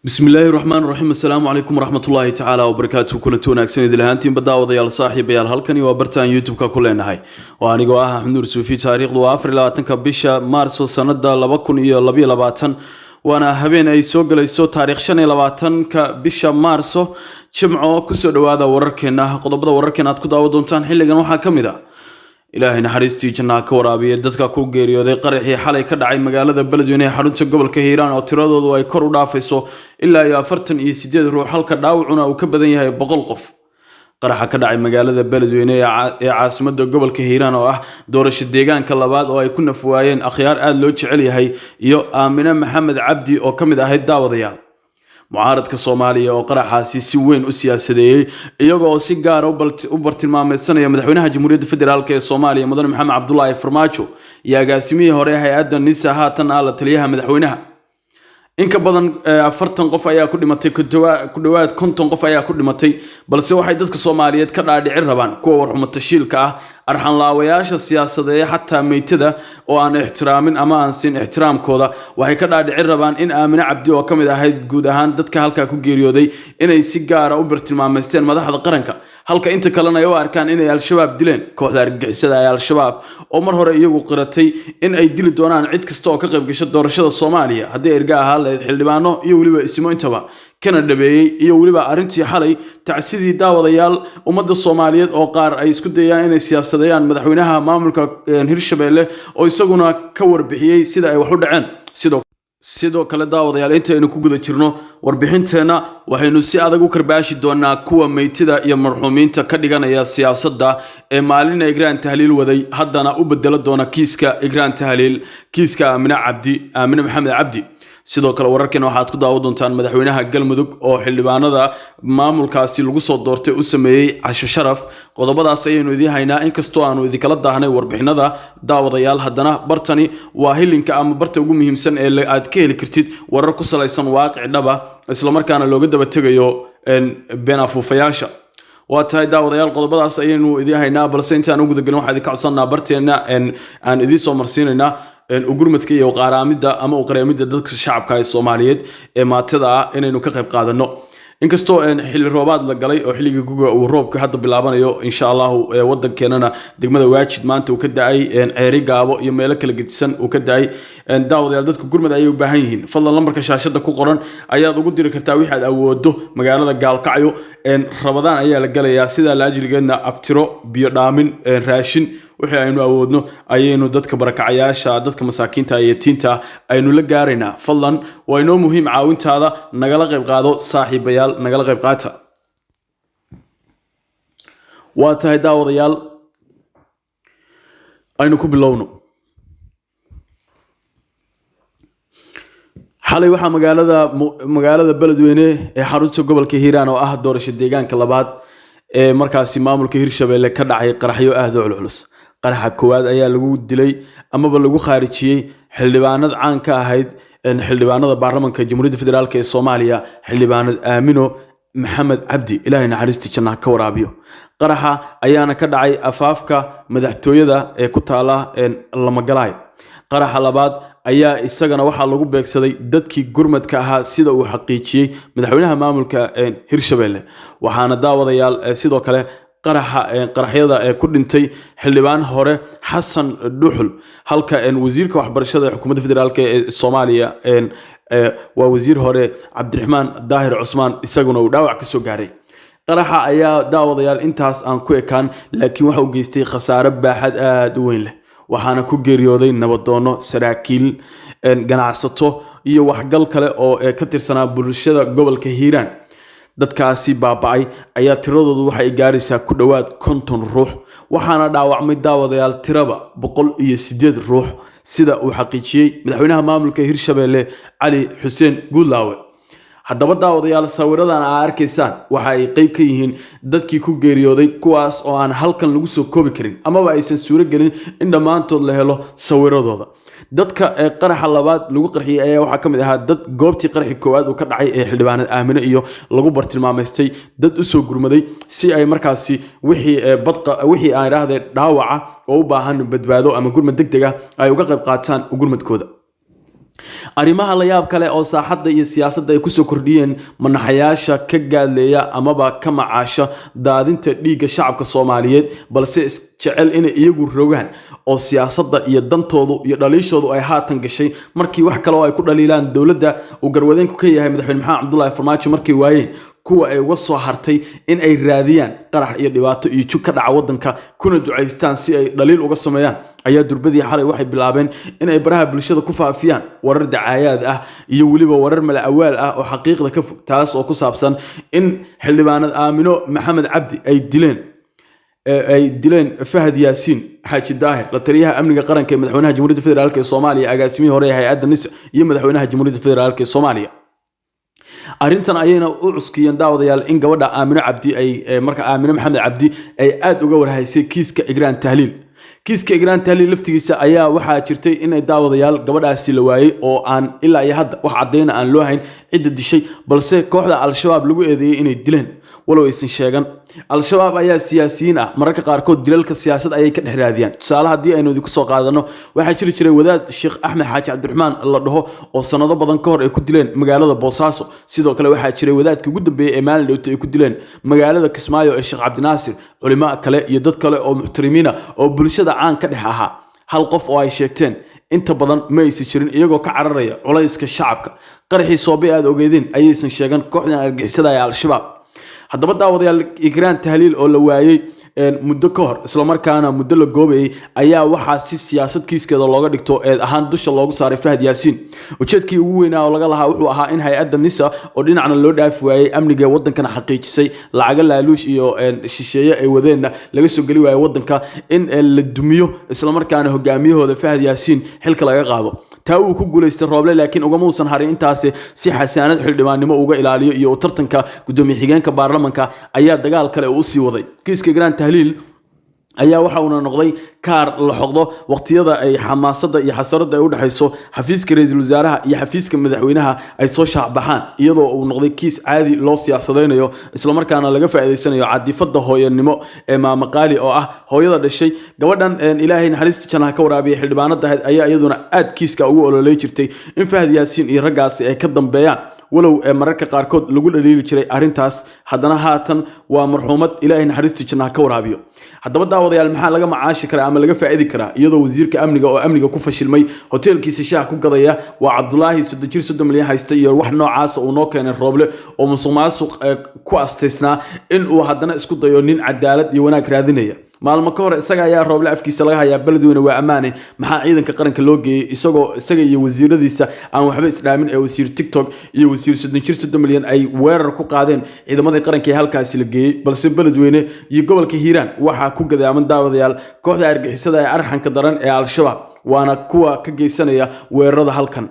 Bismillaahi raxmaan raxiim. Assalaamu calaykum waraxmatullaahi tacaala wabarakaatu. Kulanti wanaagsan idil ahaantiinba, daawadayaal, saaxiibayaal. Halkani waa bartaan YouTube-ka ku leenahay oo anigoo ah Axmed Nuur Suufi. Taariikhdu waa 24-ka bisha Maarso, sanada 2022, waana habeen ay soo galayso taariikh 25-ka bisha Maarso, Jimco. Kusoo dhawaada wararkeena. Qodobada wararkeena aad ku daawan doontaan xilligan waxaa ka mid ah: Ilaahay naxariistii jannaha ka waraabiya dadka ku geeriyooday qaraxii xalay ka dhacay magaalada Beledweyne ee xarunta gobolka Hiiraan, oo tiradoodu ay kor u dhaafayso ilaa iyo 48 ruux, halka dhaawacuna uu ka badan yahay 100 qof. Qaraxa ka dhacay magaalada Beledweyne ee caasimada gobolka Hiiraan, oo ah doorasho deegaanka labaad, oo ay ku nafwaayeen akhyaar aada loo jecel yahay iyo Aamine Maxamed Cabdi oo ka mid ahayd. Daawadayaal, mucaaradka Soomaaliya oo qaraxaasi si weyn u siyaasadeeyey, iyaga oo si gaara u bartilmaameysanaya madaxweynaha Jamhuuriyadda Federaalk ee Soomaaliya, mudane Maxamed Cabdulaahi Farmaajo, iyo agaasimihii hore hay-adda NISA, haatan ah la taliyaha madaxweynaha. In ka badan 40 qof ayaa ku dhimatay, ku dhowaad 50 qof ayaa ku dhimatay, balse waxay dadka Soomaaliyeed ka dhaadhicin rabaan kuwa warxumatashiilka ah, arxanlaawayaasha siyaasadeeye, xataa meytada oo aan ixtiraamin ama aan siin ixtiraamkooda, waxay ka dhaadhicin rabaan in Aamine Cabdi oo ka mid ahayd guud ahaan dadka halkaa ku geeriyooday inay si gaara u bartilmaameysteen madaxda qaranka, halka inta kalena ay u arkaan inay Al-Shabaab dileen, kooxda argagixisada ee Al-Shabaab oo mar hore iyagu qiratay in ay dili doonaan cid kasta oo ka qayb gasha doorashada Soomaaliya, haddii erga ahaa lahayd, xildhibaano iyo weliba isimo intaba, kana dhabeeyey. Iyo weliba arrintii xalay tacsidii, daawadayaal, ummadda Soomaaliyeed oo qaar ay isku dayaan inay siyaasadeeyaan madaxweynaha maamulka Hirshabelle, oo isaguna ka warbixiyey sida ay wax u dhaceen. Sidoo kale, daawadayaal, intaynu ku guda jirno warbixinteenna, waxaynu si adag u karbaashi doonaa kuwa meytida iyo marxuumiinta ka dhiganaya siyaasadda ee maalina Igraan Tahliil waday, haddana u bedelo doona kiiska Igraan Tahliil kiiska Aamine Cabdi, Aamine Maxamed Cabdi. Sidoo kale wararkeena waxaad ku daawan doontaan madaxweynaha Galmudug oo xildhibaanada maamulkaasi lagu soo doortay u sameeyey casho sharaf. Qodobadaas ayaynu idiin haynaa. Inkastoo aanu idinkala daahnay warbixinada, daawadayaal, haddana bartani waa hilinka ama barta ugu muhiimsan ee aad ka heli kartid warar ku salaysan waaqic dhaba, islamarkaana looga daba tegayo been afuufayaasha. Waa tahay, daawadayaal, qodobadaas ayaynu idiin haynaa, balse intaan u gudagelin waxaa idinka codsannaa barteenna aan idiin soo marsiinaynaa ugurmadka iyo qaaraamidda ama uqareemidda dadka shacabka ee Soomaaliyeed ee maatada ah inaynu ka qayb qaadano. Inkastoo xilli roobaad la galay oo xilliga guga uu roobka hadda bilaabanayo, insha Allahu, wadankeenana degmada Waajid maanta uu ka da-ay, Ceeri Gaabo iyo meelo kala gedisan uu ka da-ay, daawadayaal, dadka gurmad ayay u baahan yihiin. Fadlan lambarka shaashada ku qoran ayaad ugu diri kartaa wixii aad awoodo. Magaalada Gaalkacyo Rabadaan ayaa la galayaa, sidaa laajrigeedna abtiro, biyo dhaamin, raashin, wixii aynu awoodno ayaynu dadka barakacayaasha, dadka masaakiinta iyo tiinta aynu la gaaraynaa. Fadlan waa inoo muhiim caawintaada. Nagala qayb qaado, saaxiibayaal, nagala qayb qaata. Waa tahay, daawadayaal, aynu ku bilowno. Xalay waxaa magaalada Beledweyne ee xarunta gobolka Hiiraan, oo ah doorasho deegaanka labaad ee markaasi maamulka Hirshabelle, ka dhacay qaraxyo aada u culculus. Qaraxa koowaad ayaa lagu dilay amaba lagu khaarijiyey xildhibaanad caan ka ahayd xildhibaanada baarlamanka Jamhuuriyadda Federaalk ee Soomaaliya, xildhibaanad Aamino Maxamed Cabdi. Ilaahay naxariistii jannaha ka waraabiyo. Qaraxa ayaana ka dhacay afaafka madaxtooyada ee ku taala Lamagalaay. Qaraxa labaad ayaa isagana waxaa lagu beegsaday dadkii gurmadka ahaa, sida uu xaqiijiyey madaxweynaha maamulka Hirshabelle. Waxaana, daawadayaal, sidoo kale qaraxa qaraxyada ee ku dhintay xildhibaan hore Xasan Dhuxul, halka wasiirka waxbarashada ee xukuumadda federaalk ee Soomaaliya, waa wasiir hore Cabdiraxmaan Daahir Cusmaan, isaguna uu dhaawac kasoo gaaray. Qaraxa ayaa, daawadayaal, intaas aan ku ekaan, laakiin waxa uu geystay khasaare baaxad aada u weyn leh, waxaana ku geeriyooday nabadoono, saraakiil, ganacsato iyo waxgal kale oo ka tirsanaa bulshada gobolka Hiiraan. Dadkaasi baaba-ay ayaa tiradoodu waxay gaaraysaa ku dhowaad 50 ruux, waxaana dhaawacmay, daawadayaal, tiraba 108 ruux, sida uu xaqiijiyey madaxweynaha maamulka Hirshabelle, Cali Xuseen Guudlaawe. Haddaba, daawadayaal, sawiradan aa arkaysaan waxa ay qeyb ka yihiin dadkii ku geeriyooday, kuwaas oo aan halkan lagu soo koobi karin amaba aysan suuro gelin in dhammaantood la helo sawiradooda. Dadka ee qaraxa labaad lagu qarxiyey ayaa waxaa ka mid ahaa dad goobtii qaraxii koowaad uu ka dhacay ee xildhibaanad Aamine iyo lagu bartilmaamaystay dad usoo gurmaday si ay markaasi wixii badqa, wixii aan idhaahdee dhaawaca oo u baahan badbaado ama gurmad degdeg ah ay uga qayb qaataan gurmadkooda. Arrimaha la yaab kale oo saaxadda iyo siyaasadda ay kusoo kordhiyeen manaxayaasha ka gaadleeya amaba ka macaasha daadinta dhiigga shacabka Soomaaliyeed, balse jecel inay iyagu rogaan oo siyaasadda iyo dantoodu iyo dhaliishoodu ay haatan gashay, markii wax kale oo ay ku dhaliilaan dowladda uu garwadeenku ka yahay Madaxweyne Maxamed Cabdulaahi Farmaajo markay waayeen, kuwa ay uga soo hartay in ay raadiyaan qarax iyo dhibaato iyo jug ka dhaca waddanka, kuna ducaystaan si ay dhaliil uga sameeyaan, ayaa durbadii xalay waxay bilaabeen in ay baraha bulshada ku faafiyaan warar dacaayaad ah iyo weliba warar mala awaal ah oo xaqiiqda ka fog, taas oo ku saabsan in xildhibaanad Aamino Maxamed Cabdi ay dileen Fahad Yaasiin Xaaji Daahir, la taliyaha amniga qaranka ee madaxweynaha Jamhuuriyadda Federaalk ee Soomaaliya, agaasimihii hore ee hay-adda NISA iyo madaxweynaha Jamhuuriyadda Federaalk ee Soomaaliya. Arrintan ayayna u cuskiyeen, daawadayaal, in gabadha Aamino Cabdi ay marka Aamino Maxamed Cabdi ay aad uga warhaysay kiiska Igraan Tahliil. Kiiska Igraan Tahliil laftigiisa ayaa waxaa jirtay inay, daawadayaal, gabadhaasi la waayey oo aan ilaa iyo hadda wax caddayna aan loo hayn cidda dishay, balse kooxda Al-Shabaab lagu eedeeyey inay dileen, walow aysan sheegan. Al-Shabaab ayaa siyaasiyiin ah, mararka qaarkood dilalka siyaasad ayay ka dhex raadiyaan. Tusaale haddii aynu idinku soo qaadano, waxaa jiri jiray wadaad Sheekh Axmed Xaaji Cabdiraxmaan la dhaho oo sanado badan ka hor ay ku dileen magaalada Boosaaso. Sidoo kale waxaa jiray wadaadkii ugu dambeeyey ee maalin dhowta ay ku dileen magaalada Kismaayo ee Sheekh Cabdinaasir, culimo kale iyo dad kale oo muxtarimiina oo bulshada caan ka dhex ahaa. Hal qof oo ay sheegteen inta badan ma aysan jirin, iyagoo ka cararaya culayska shacabka. Qaraxii Soobe aad ogeedeen ayaysan sheegan kooxdan argagixisada ee Al-Shabaab. Haddaba, daawadayaal, Igraan Tahliil oo la waayey muddo ka hor, islamarkaana muddo la goobayay, ayaa waxaa si siyaasad kiiskeeda looga dhigto eed ahaan dusha loogu saaray Fahad Yaasiin. Ujeedkii ugu weynaa oo laga lahaa wuxuu ahaa in hay-adda NISA oo dhinacna loo dhaafi waayey, amniga waddankana xaqiijisay, lacago laaluush iyo shisheeye ay wadeenna laga soo geli waayey waddanka, in la dumiyo, islamarkaana hogaamiyahooda Fahad Yaasiin xilka laga qaado. Taa uu ku guulaystay Rooble, laakiin ugama uusan harin intaasi. Si xasaanad xildhibaannimo uga ilaaliyo iyo tartanka gudoomiye xigeenka baarlamanka ayaa dagaal kale uu usii waday. Kiiska Igraan Tahliil ayaa waxa uuna noqday kaar la xoqdo waqtiyada ay xamaasadda iyo xasaradda ay u dhexayso xafiiska ra-iisul wasaaraha iyo xafiiska madaxweynaha ay soo shaacbaxaan, iyadoo uu noqday kiis caadi loo siyaasadaynayo, islamarkaana laga faa'iidaysanayo cadifadda hooyanimo ee Maamaqaali oo ah hooyada dhashay gabadhan. Ilaahay naxariista jannaha ka waraabiyay, xildhibaanada ahayd ayaa iyaduna aad kiiska ugu ololey jirtay in Fahad Yaasiin iyo raggaasi ay ka dambeeyaan, walow ee mararka qaarkood lagu dhaliili jiray arrintaas. Haddana haatan waa marxuumad, Ilaahay naxariista jannaha ka waraabiyo. Haddaba, daawadayaal, maxaa laga macaashi karaa ama laga faa'idi karaa iyadoo wasiirka amniga oo amniga ku fashilmay hoteelkiisa shaah ku gadaya, waa Cabdulaahi 30 jir 30 milyan haysta iyo wax noocaasa uu noo keenay Rooble oo musuq maasuq ku astaysnaa, in uu haddana isku dayo nin cadaalad iyo wanaag raadinaya? Maalmo ka hor isaga ayaa Rooble afkiisa laga hayaa "Beledweyne waa ammaane, maxaa ciidanka qaranka loo geeyey?", isagoo isaga iyo wasiiradiisa aan waxba isdhaamin ee wasiir TikTok iyo wasiir 30 jir 30 milyan ay weerar ku qaadeen ciidamadii qaranka ee halkaasi la geeyey. Balse Beledweyne iyo gobolka Hiiraan waxaa ku gadaaman, daawadayaal, kooxda argixisada ee arxanka daran ee Al-Shabaab, waana kuwa ka geysanaya weerarada halkan.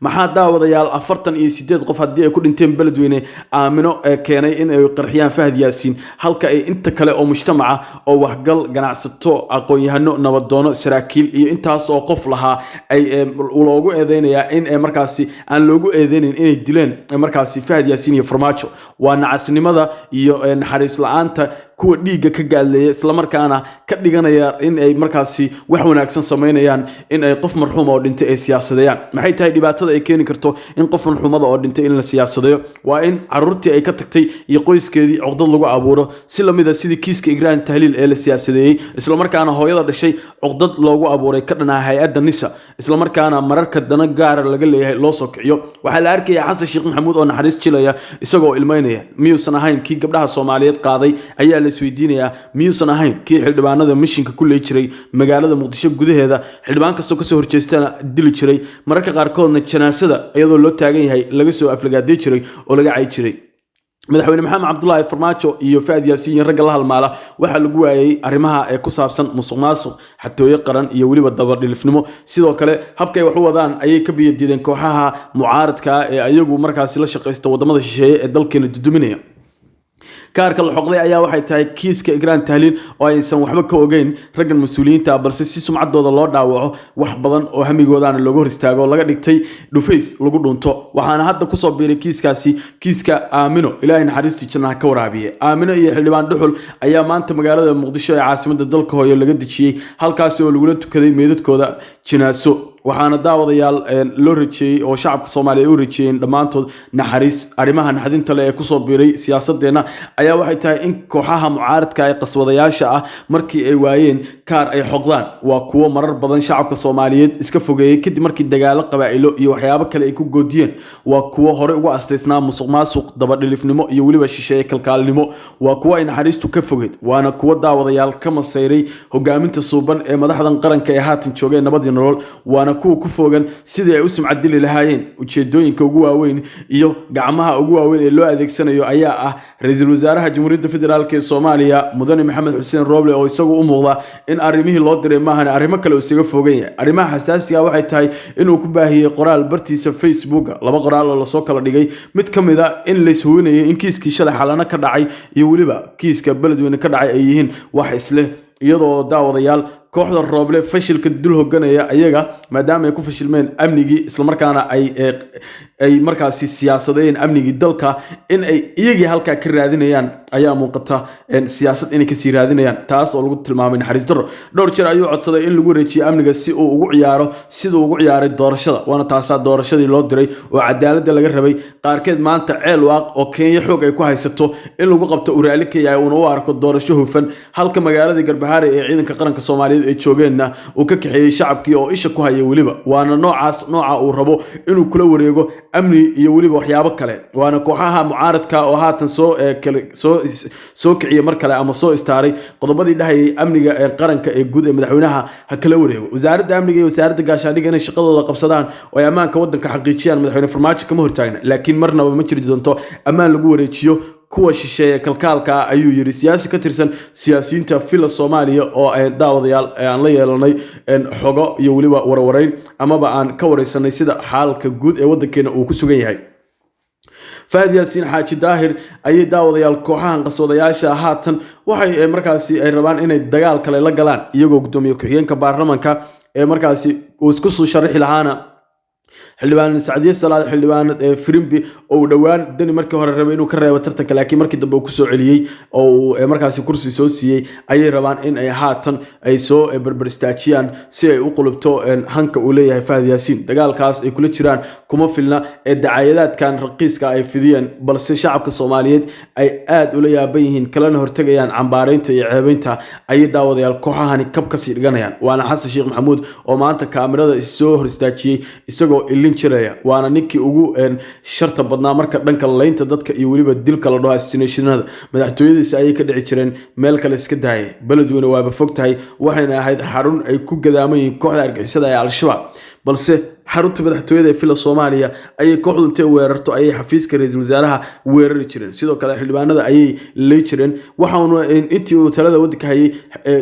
Maxaa, daawadayaal, 48 qof haddii ay ku dhinteen Beledweyne, Aamino ee keenay in ay qarxiyaan Fahad Yaasiin, halka ay inta kale oo mujtamaca oo waxgal, ganacsato, aqoon-yahano, nabadoono, saraakiil iyo intaas oo qof lahaa ay loogu eedeynayaa in markaasi aan loogu eedeynayn inay dileen markaasi Fahad Yaasiin iyo Farmaajo? Waa nacasnimada iyo naxariis la-aanta kuwa dhiigga ka gaadleeya, islamarkaana ka dhiganaya in ay markaasi wax wanaagsan samaynayaan, in ay qof marxuuma oo dhintay ay siyaasadeeyaan. Maxay tahay dhibaatada ay keeni karto in qof marxuumada oo dhintay in la siyaasadeeyo? Waa in caruurtii ay ka tagtay iyo qoyskeedii cuqdad lagu abuuro, si lamida sidii kiiska Igraan Tahliil ee la siyaasadeeyey, islamarkaana hooyada dhashay cuqdad loogu abuuray ka dhanaha hay-adda NISA, islamarkaana mararka dana gaara laga leeyahay loo soo kiciyo. Waxaa la arkaya Xasan Sheekh Maxamuud oo naxariis jilaya isagoo ilmeynaya. Miyuusan ahayn kii gabdhaha Soomaaliyeed qaaday ayaa la isweydiinayaa. Miyuusan ahayn kii xildhibaanada mishinka ku ley jiray magaalada Muqdisho gudaheeda, xildhibaan kastoo kasoo horjeestana dili jiray, mararka qaarkoodna janaasada iyadoo loo taagan yahay laga soo aflagaadey jiray oo laga cay jiray? Madaxweyne Maxamed Cabdulaahi Farmaajo iyo Fahad Yaasiin iyo ragga la halmaala waxaa lagu waayey arrimaha ee ku saabsan musuq maasuq, xatooyo qaran iyo weliba dabadhilifnimo. Sidoo kale habkay wax u wadaan ayay ka biyadiideen kooxaha mucaaradka ee ayagu markaasi la shaqaysta wadamada shisheeye ee dalkeena duduminaya. Kaarka la xoqday ayaa waxay tahay kiiska Igraan Tahliil oo aysan waxba ka ogeyn raggan mas-uuliyiinta, balse si sumcaddooda loo dhaawaco, wax badan oo hamigoodaana looga hor istaago, laga dhigtay dhufays lagu dhunto. Waxaana hadda kusoo biiray kiiskaasi kiiska Aamino, Ilaahay naxariistii jannaha ka waraabiye. Aamino iyo xildhibaan Dhuxul ayaa maanta magaalada Muqdisho ee caasimada dalka hooyo laga dejiyey, halkaasi oo lagula tukaday meydadkooda jinaaso. Waxaana, daawadayaal, loo rajeeyey oo shacabka Soomaaliya ay u rajeeyeen dhammaantood naxariis. Arrimaha naxdinta leh ee kusoo biiray siyaasadeenna ayaa waxay tahay in kooxaha mucaaradka ee qaswadayaasha ah, markii ay waayeen kaar ay xoqdaan, waa kuwo marar badan shacabka Soomaaliyeed iska fogeeyey kadib markii dagaalo qabaa'ilo iyo waxyaabo kale ay ku goodiyeen, waa kuwo hore uga astaysnaa musuq maasuq, dabadhilifnimo iyo weliba shisheeye kalkaalnimo, waa kuwo ay naxariistu ka fogeyd, waana kuwo, daawadayaal, ka masayray hogaaminta suuban ee madaxdan qaranka ee haatan joogeen nabadii nolol, waana kuwa ku fogan sidii ay u sumcadili lahaayeen. Ujeedooyinka ugu waaweyn iyo gacmaha ugu waaweyn ee loo adeegsanayo ayaa ah Ra-iisul Wasaaraha Jamhuuriyadda Federaalk ee Soomaaliya, Mudane Maxamed Xuseen Roble, oo isagu u muuqda in arrimihii loo diray maahan arrimo kale uu isaga fogan yahay. Arrimaha xasaasiga waxay tahay inuu ku baahiyey qoraal bartiisa Facebooka, laba qoraal oo lasoo kala dhigay, mid ka mid a in laishuwinayay in kiiskii shalay Xalano ka dhacay iyo weliba kiiska Beledweyne ka dhacay ay yihiin wax isleh, iyadoo, daawadayaal, kooxda Rooble fashilka dul hoganaya ayaga, maadaama ay ku fashilmeen amnigii, islamarkaana ay markaasi siyaasadeeyeen amnigii dalka, in ay iyagii halkaa ka raadinayaan ayaa muuqata, siyaasad inay kasii raadinayaan, taas oo lagu tilmaamay naxariis darro. Dhowr jeer ayuu codsaday in lagu wareejiyo amniga si uu ugu ciyaaro siduu ugu ciyaaray doorashada, waana taasaa doorashadii loo diray oo cadaaladda laga rabay qaarkeed maanta Ceel Waaq oo Kenya xoog ay ku haysato in lagu qabto uu raali ka yahay, uuna u arko doorasho hufan, halka magaaladii Garbahaare ee ciidanka qaranka Soomaaliyeed ay joogeenna uu ka kaxeeyey shacabkii oo isha ku haya weliba. Waana noocaas nooca uu rabo inuu kula wareego amni iyo weliba waxyaabo kale, waana kooxaha mucaaradka oo haatan soo kiciya mar kale ama soo istaaray qodobadii dhahayay amniga ee qaranka ee guud ee madaxweynaha ha kala wareego. Wasaaradda amniga iyo Wasaaradda Gaashaandhigga inay shaqadooda qabsadaan oo ay ammaanka waddanka xaqiijiyaan Madaxweyne Farmaajo kama hortaagna, laakiin marnaba ma jiri doonto ammaan lagu wareejiyo kuwa shisheeye kalkaalka ah, ayuu yiri siyaasi ka tirsan siyaasiyiinta Villa Soomaaliya oo ay, daawadayaal, aan la yeelanay xogo iyo weliba warwareyn amaba aan ka wareysanay sida xaalka guud ee waddankeena uu ku sugan yahay. Fahad Yaasiin Xaaji Daahir ayay, daawadayaal, kooxahan qaswadayaasha haatan waxay markaasi ay rabaan inay dagaal kale la galaan, iyagoo gudoomiye ku-xigeenka baarlamanka ee markaasi uu isku soo sharaxi lahaana, Xildhibaan Sacdiye Salaad, Xildhibaan Firimbi, oo uu dhowaan Deni markii hore rabay inuu ka reebo tartanka, laakiin markii dambe uu kusoo celiyey oo uu markaasi kursi soo siiyey, ayay rabaan in ay haatan ay soo berber istaajiyaan si ay u qulubto hanka uu leeyahay Fahad Yaasiin. Dagaalkaas ay kula jiraan kuma filna ee dacaayadaadkan raqiiska ay fidiyeen, balse shacabka Soomaaliyeed ay aad ula yaaban yihiin, kalena hortegayaan cambaareynta iyo ceebeynta ayay, daawadayaal, kooxahani kab kasii dhiganayaan. Waana Xasan Sheekh Maxamuud oo maanta kaamirada soo hor istaajiyey isagoo ilin jiraya, waana ninkii ugu sharta badnaa marka dhanka laynta dadka iyo weliba dilka la dhaho assassinationada. Madaxtooyadiisa ayay ka dhici jireen, meel kale iska daayay, Beledweyne waaba fog tahay, waxayna ahayd xarun ay ku gadaaman yihiin kooxda argixisada ee Al-Shabaab, balse xarunta madaxtooyada ee Villa Soomaaliya ayay kooxdu intay weerarto ayay xafiiska ra-iisul wasaaraha weerari jireen. Sidoo kale xildhibaanada ayay ley jireen, waxauna intii uu talada waddanka hayay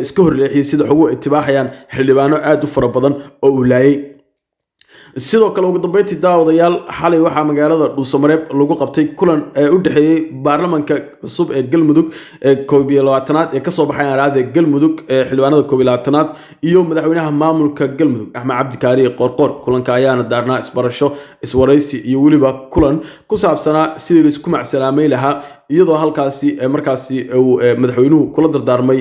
iska horleexiyey, sida xoguhu itibaaxayaan, xildhibaano aad u fara badan oo uu laayay. Sidoo kale, ugu dambeyntii, daawadayaal, xalay waxaa magaalada Dhuusamareeb lagu qabtay kulan ee u dhexeeyey baarlamanka cusub ee Galmudug ee 21aad ee kasoo baxay araada Galmudug ee xildhibaanada 21aad iyo madaxweynaha maamulka Galmudug, Axmed Cabdi Kaariye Qoorqoor. Kulanka ayaana daarnaa isbarasho, iswaraysi iyo weliba kulan ku saabsanaa sidii laisku macsalaamay lahaa, iyadoo halkaasi markaasi uu madaxweynuhu kula dardaarmay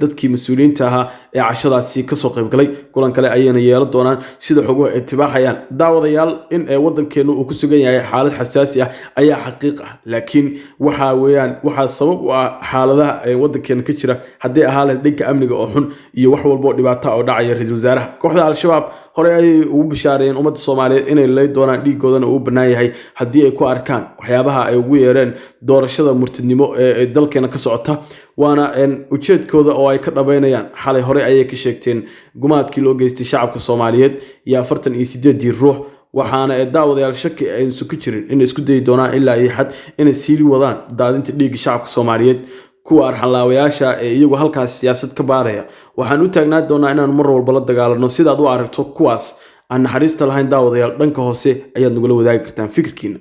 dadkii mas-uuliyiinta ahaa ee cashadaasi kasoo qaybgalay. Kulan kale ayayna yeelan doonaan, sida xoguhu ay tibaaxayaan. Daawadayaal, in wadankeenu uu ku sugan yahay xaalad xasaasi ah ayaa xaqiiq ah, laakiin waxa weeyaan waxaa sabab u ah xaaladaha wadankeena ka jira, haddii ahaa lahayd dhanka amniga oo xun iyo wax walba oo dhibaata oo dhacaya, ra-iisul wasaaraha. Kooxda Al-Shabaab horey ayay ugu bishaareeyeen ummadda Soomaaliyeed inay lay doonaan, dhiigoodana uu bannaan yahay haddii ay ku arkaan waxyaabaha ay ugu yeereen doorashada murtidnimo ee dalkeena ka socota, waana ujeedkooda oo ay ka dhabaynayaan. Xalay horey ayay ka sheegteen gumaadkii loo geystay shacabka Soomaaliyeed iyo 48-dii ruux, waxaana daawadayaal, shaki aysan ku jirin inay isku dayi doonaan ilaa iyo xad inay siili wadaan daadinta dhiigga shacabka Soomaaliyeed. Kuwa arxanlaawayaasha ee iyagu halkaas siyaasad ka baaraya, waxaan u taagnaa doonaa inaan mar walba la dagaalano. Sidaad u aragto kuwaas aan naxariista lahayn, daawadayaal, dhanka hoose ayaad nagula wadaagi kartaan fikirkiina.